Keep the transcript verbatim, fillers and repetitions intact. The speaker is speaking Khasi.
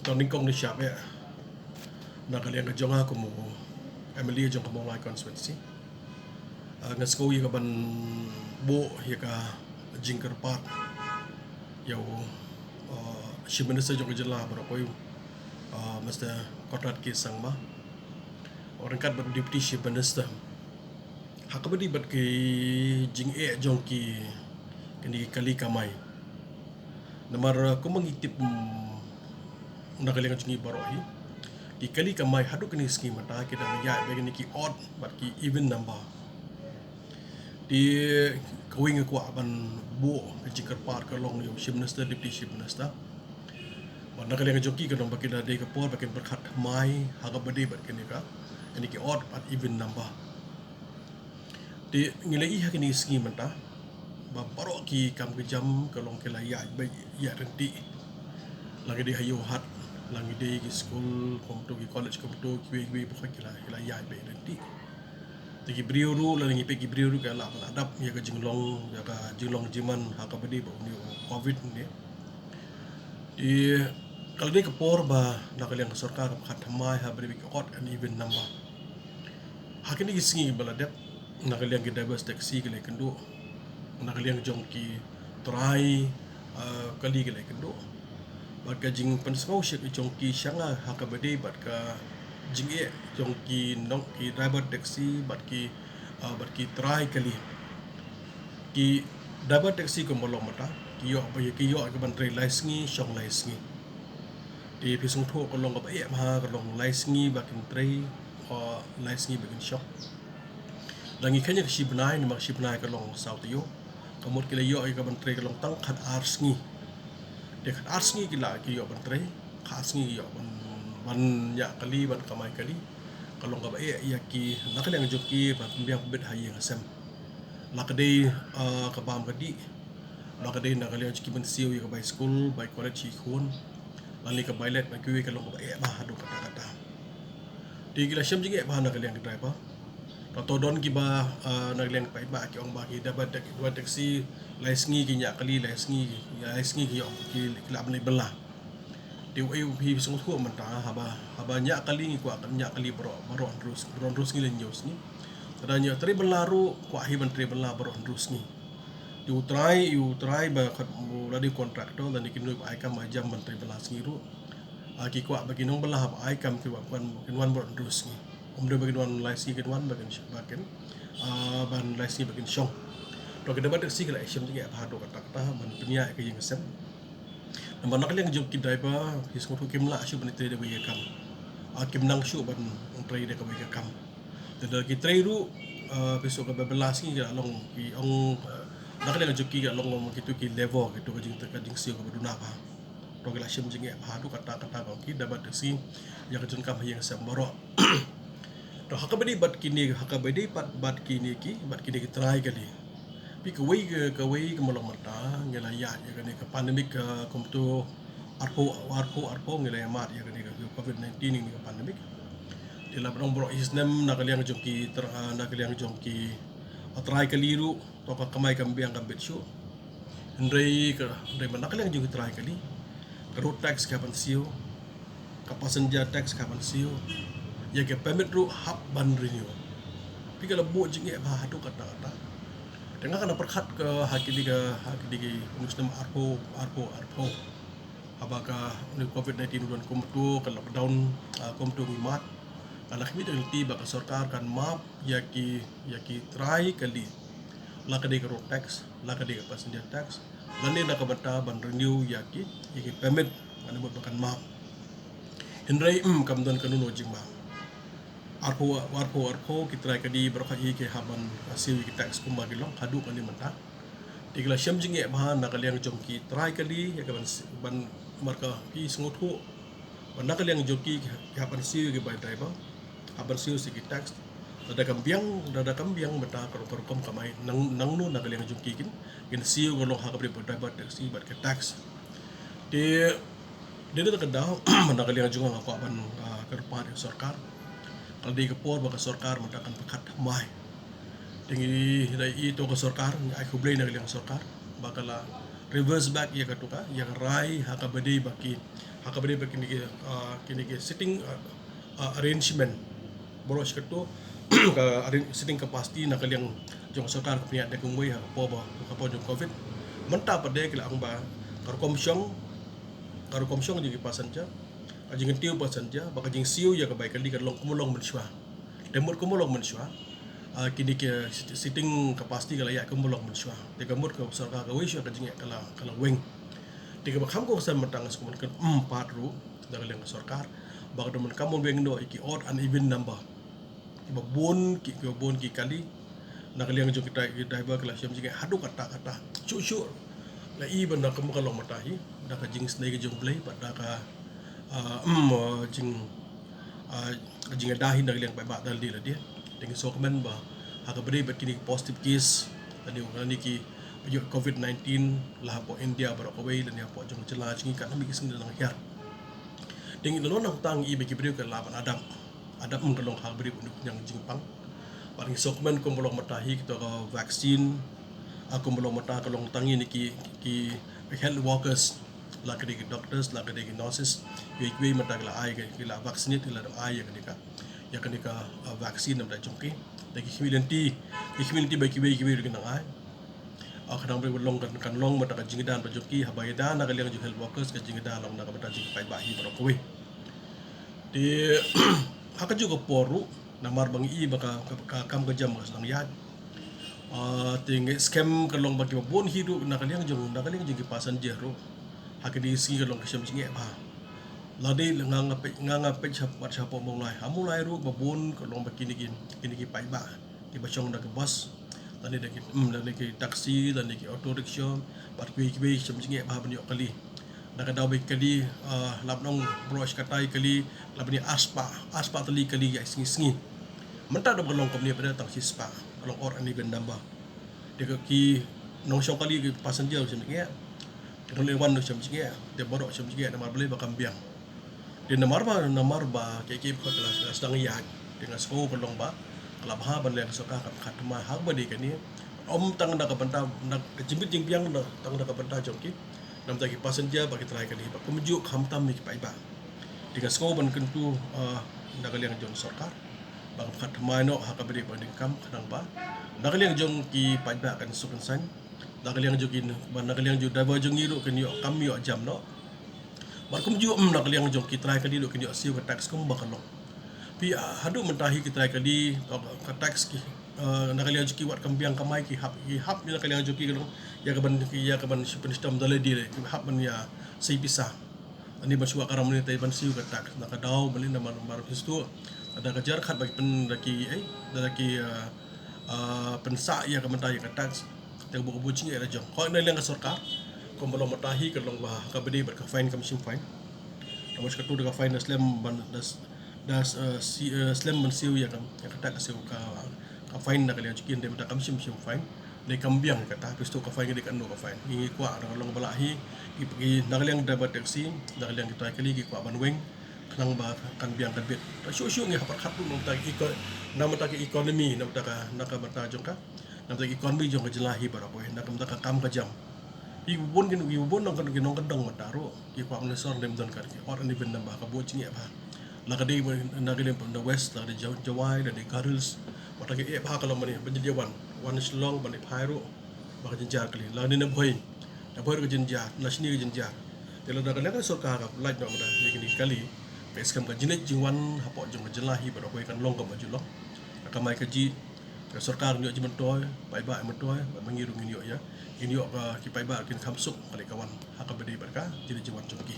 Tang nyngkong ngi shah beh na ka liang ka jong nga kum u M L A jong ka Mawlai constituency. Ah, nga sngew ïa ka ban buh ïa ka jingkyrpad ïa u, ah, Chief Minister jong ka jylla baroh kawei, ah, Mister Conrad K Sangma, ryngkat bad Deputy Chief Minister ha kaba ïadei bad ki jingeh jong ki, kine ki kali kamai. Namar, uh, kumba ngi tip, mm, na ka liang jong ngi baroh hi, ki kali kamai haduh kine ki sngi mynta ki dang ïaid bad kine ki odd bad ki even number. Te kawei nga kwah ban buh ka jingkyrpad ka long ïa u Chief Minister, Deputy Chief Minister, bad na ka liang jong ki kan long ba ki la dei ka por ba kin pyrkhat thymmai ha kaba ïadei bad kine ka, kine ki odd bad even number. Te ngi la ïohi ha kine ki sngi mynta ba baroh ki kam ki jam ka long ki la ïaid beit, ïaid ryntih. La ki dei ha ïewhat, la ki dei ki skul kumto, ki college kumto, kiwei kiwei baroh ki la, ki la ïaid beit ryntih. Te ki briew ruh, la ngi peit ki briew ruh ki la, la dap ïa ka jinglong, ïa ka jinglong jingman ha kaba ïadei bad une u covid ne. Te ka la dei ka por ba na ka liang ka sorkar ka pyrkhat thymmai ha kaba ïadei bad ki odd and even number. Ha kine ki sngi ba la dep, na ka liang ki driver taxi ki la ïakynduh, na ka liang jong ki trai, uh, kali ki la ïakynduh. Bad ka jingpynsngew shek jong ki sha nga ha kaba ïadei bad ka jingeh jong ki nong, ki driver taxi bad ki, uh, bad ki trai kali. Ki driver taxi kumba long mynta, ki ïoh ba, ki ïoh ka ban trei lai sngi shong lai sngi. Te phi sngewthuh ka long kaba eh bha, ka long lai sngi ba kin trei, uh, lai sngi ba kin shong. La ngi kheiñ ïa ka shi bnai, namar ka shi bnai ka long saw taïew. Ka mut ki la ïoh ïa ka ban trei ka long tang khatar sngi. Te khatar sngi ki la, ki ïoh ban trei, khatar sngi ki ïoh ban, ban ñiah kali, ban kamai kali. Ka long kaba eh ïa ki na ka liang jong ki ba pynbiang pynbit ha ïing ha sem. La ka dei, uh, ka bam ka dih, la ka dei na ka liang jong ki ban siew ïa ka bai skul, bai college ki khun, lane ka bai let, bai kiwei, ka long kaba eh bha haduh katta katta. Te ki la shem jingeh bha na ka liang ki driver. Ka to don kiba, ah, na ka liang paidbah ki ong ba ki driver tak-, driver taxi lai sngi ki ñiah kali, lai sngi, lai sngi ki ïoh ki, ki lah ban leit bylla. Te u ei u phi sngewthuh mynta haba, haba ñiah kali ngi kwah kan ñiah kali baroh, baroh hynriew, baroh hynriew sngi lane hynñiew sngi. Lada ñiah trei bylla ruh kwah hi ban trei bylla baroh hynriew sngi. Te u trai, u trai ba khat u la dei contractor lane ki nongïalam ai kam ai jam ban trei bylla sngi ruh. Ah, ki kwah ba ki nongbylla ba ai kam ki wan, kin wan baroh hynriew sngi. Ym dei ba kin wan lai sngi kin wan ba kin, ba kin, ah, ban lai sngi ba kin shong. To ki driver taxi ki la shem jingeh bha haduh katta katta ban pynïaid ïa ka ïing ka sem. Namar na ka liang jong ki driver, phi sngewthuh kim lah shuh ban trei da kawei ka kam. Ah, kim nang shuh ban trei da kawei ka kam. Te lada ki trei ruh, ah, phi sngewthuh kaba bylla sngi ki la long ki ong, ah, na ka liang jong ki ki la long ong kitu ki labour, kitu ka jing, ka jingsiew kaba duna bha. To ki la shem jingeh bha haduh katta katta ka ong ki driver taxi ïa ka jingkam ha ïing sem baroh. To ha kaba ïadei bad kine, ha kaba ïadei bad, bad kine ki, bad kine ki trai kali. Phi kawei ka, kawei ka mlong mynta ngi la ïaid ïa kane ka pandemic, ah, kumto arphew, arphew, arphew ngi la ïa mad ïa kane ka covid nineteen, kane ka pandemic. Te la ba dang baroh shisnem na ka liang jong ki tr-, ah, na ka liang jong ki, ah, trai kali ruh, to ka kamai kam biang kam bit shuh. Hynrei ka, hynrei ba na ka liang jong ki trai kali, ka road tax ki hap ban siew, ka passenger tax ki hap ban siew, ïa ka permit ruh hap ban renew. Phi ka la buh jingeh bha haduh katta katta. Te nga ka la pyrkhat ka ha kine ka, ha kine ki, une u snem arphew, arphew, arphew. Haba ka, une u covid nineteen u don kumto, ka lockdown, ah, kumto ngi mad. Nga la khmih da ka lynti ba ka sorkar kan map ïa ki, ïa ki trai kali. La ka dei ka road tax, la ka dei ka passenger tax, lane na ka bynta ban renew ïa ki, ïa ki permit, nga la mut ba kan map. Hynrei, mm, kam don kano kano jingmap. Arphew, arphew, arphew ki trai kali baroh hi ki hap ban siew ïa ki tax kumba ki long haduh kane mynta. Te ki la shem jingeh bha na ka liang jong ki trai kali ïa ka ban si-, ban marka phi sngewthuh ba na ka liang jong ki ki hap ban siew ïa ki bai driver, hap ban siew sha ki tax. Lada kam biang, lada kam biang mynta ka rukom, ka rukom kamai nang, nangno na ka liang jong ki kin, kin siew ka long ha kaba ïadei bad driver taxi bad ka tax. Te dei na kata ka daw, na ka liang jong nga nga kwah ban, ah, kyrpad ïa ka sorkar. Ka la dei ka por ba ka sorkar mynta kan pyrkhat thymmai. Te ngi la ïohi to ka sorkar, ngi ai khublei na ka liang sorkar ba ka la, reverse back ïa katu ka, ïa ka rai ha kaba dei ba ki, ha kaba dei ba kine ki, ah, kine ki seating, ah, ah, arrangement. Baroh shi kato ka arrange, seating capacity na ka liang jong ka sorkar ka pynïaid da kumwei ha ka por ba, ha ka por jong covid. Mynta pat de ki la ong ba ka rukom shong, ka rukom shong jong ki passenger, ka jingkyntiew passenger bad ka jingsiew ïa ka bai kali ka long kumba long mynshuwa. Te mut kumba long mynshuwa, ah, kine ki seat-, seating capacity ka la ïaid kumba long mynshuwa. Te ka mut ka sorkar kawei shuwa ka jingeh ka la, ka la weng. Te kaba kham kongsan mynta nga sngewthuh ka, mm, pat ruh na ka liang ka sorkar ba ka dei ban kham ban weng noh ïa ki odd and even number. Kiba bun ki, kiba bun ki kali na ka liang jong kita ki driver ki la shem jingeh haduh katta katta. Shuh shuh la i ban da ka, ka long mynta hi da ka jingisynei ka jong U Blei bad da ka, ah, mm, ah, jing, ah, jingïada hi na ka liang paidbah da lade lade. Te ngi sngewkmen ba ha kaba dei bad kine ki positive case lane, lane kiba ïoh covid nineteen la hapoh India baroh kawei lane hapoh jong ka jylla jong ngi katba ki sngi dang hiar. Te ngi la long nangta ngi i ba ki briew ki la ban adapt. Adapt ka long ha kaba dei bad ka jingpang. Bad ngi sngewkmen kumba long mynta hi kita ka vaccine, ah, kumba long mynta ka long tang ïa kine ki, ki health workers, la ka dei ki doctors, la ka dei ki nurses, kiwei kiwei mynta ki la ai, ki la vaccinate, ki la dang ai ïa kane ka, ïa kane ka, ah, vaccine na ka bynta jong ki. Da ki khmih lynti, ki khmih lynti ba kiwei kiwei ruh kin dang ai. Ah, ka dang ba long kan, kan long mynta ka jingïada na ka bynta jong ki, haba ïada na ka liang jong health workers, ka jingïada long na ka bynta jong ki paidbah hi baroh kawei. Te ha kajuh ka por ruh namar ba ngi i ba ka, ka, ka kam ka jam ka sdang ïaid. Ah, te ngi skhem ka long ba kiba bun hi ruh na ka liang jong, na ka liang jong ki passenger ruh ha kine ki sngi ka long ka shem jingeh bha. Lade nga, nga peit, nga, nga peit sha, pat sha hapoh Mawlai. Ha Mawlai ruh ba bun ka long ba kine ki, kine ki paidbah kiba shong da ki bus, lane da ki, mm, lane ki taxi, lane ki auto rickshaw, bad kiwei kiwei shem jingeh bha ban ïoh kali. Da ka daw ba ki kali, ah, lap nong baroh shi katta ki kali, lap ban ïa arspah, arspah tylli kali ïa sngi sngi. Mynta da ba ka long kumne pat de tang shispah, ka long odd and even number. Te ka ki nongshong kali ki passenger shem jingeh, te nongleit wan shem jingeh, te baroh shem jingeh namar balei ba kam biang. Te namar ba, namar ba ki, ki khot ka la, ka la sdang ïaid. Te nga sngew ka long ba ka la bha ban leh ka sorkar ka pyrkhat thymmai ha kaba dei kane. Ym tang na ka bynta, na ka jingbit jingbiang, na tang na ka bynta jong ki, na ka bynta ki passenger bad ki trai kali bad kumjuh khamtam ïa ki paidbah. Te nga sngew ban kyntu, ah, na ka liang jong sorkar ba ka pyrkhat thymmai noh ha kaba dei ban donkam khnang ba na ka liang jong ki paidbah kan suk kan saiñ. Na ka liang jong ki, ba na ka liang jong driver jong ngi ruh kin ïoh kam ïoh jam noh. Bad kumjuh, mm, na ka liang jong ki trai kali ruh kin ïoh siew ka tax kumba ka long. Phi, ah, haduh mynta hi ki trai kali, ka, ka tax ki, ah, na ka liang jong ki wat kam biang kamai ki hap, ki hap na ka liang jong ki ka long ïa ka ban, ïa ka ban pynshitom da lade, ki hap ban ïa sei pisa. Ani ban shuwa ka ram ni te ban siew ka tax na ka daw ban lynda mar, mar histu. Da ka jar khat ba ki pyn, da ki, eh, da ki, ah, ah, pynsah ïa ka mynta ïa ka tax. Te ka bun ka bun jingeh la jong. Hooid na liang ka sorkar, kumba long mynta hi ka long ba ka bri bad ka fine kam shim fine. Namar shi kato da ka fine da slem ban da, da, eh, si, eh, slem ban siew ïa ka, ïa ka tax siew ka, ka fine na ka liang jong ki, hynrei mynta kam shim shim fine. Dei kam biang kata, phi sngewthuh ka fine ka dei katno ka fine. Ngi kwah na ka long ba lah hi, ki, ki na ka liang driver taxi, na ka liang ki trai kali ki kwah ban weng. Khnang ba kan biang kan bit. Ta shuh shuh ngi hap pyrkhat ruh na ka bynta ki eco-, na ka bynta ki economy, na ka bynta ka, na ka bynta jong ka, na ka bynta ki economy jong ka jylla hi baroh kawei, na ka bynta ka kam ka jam. Ki bun ki, ki bun nong, ki nongkyndong mynta ruh ki kwah ban leit sor, hynrei ym don ka, ki odd and even number, ka bun jingeh bha. La ka dei na ka dei na West, la ka dei Jaw-, Jowai, la ka dei Garo Hills. Mynta ki eh bha ka long mane ban jylliew wan, wan Shillong ban leit phai ruh ba ka jynjar kali. La ka dei na Bhoi, na Bhoi ruh ka jynjar, na shini ka jynjar. Te lada ka liang ka sorkar ka pynlait noh mynta ïa kine ki kali, nga skhem ka jingïaid jingwan hapoh jong ka jylla hi baroh kawei kan long kaba ju long. Ka kamai kajih ka sorkar kan ïoh jingmyntoi, paidbah ïoh myntoi, bad ma ngi ruh ngin ïoh ïa, ngin ïoh ka, ki paidbah kin kham suk ka leit ka wan ha kaba dei bad ka jingïaid jingwan jong ki.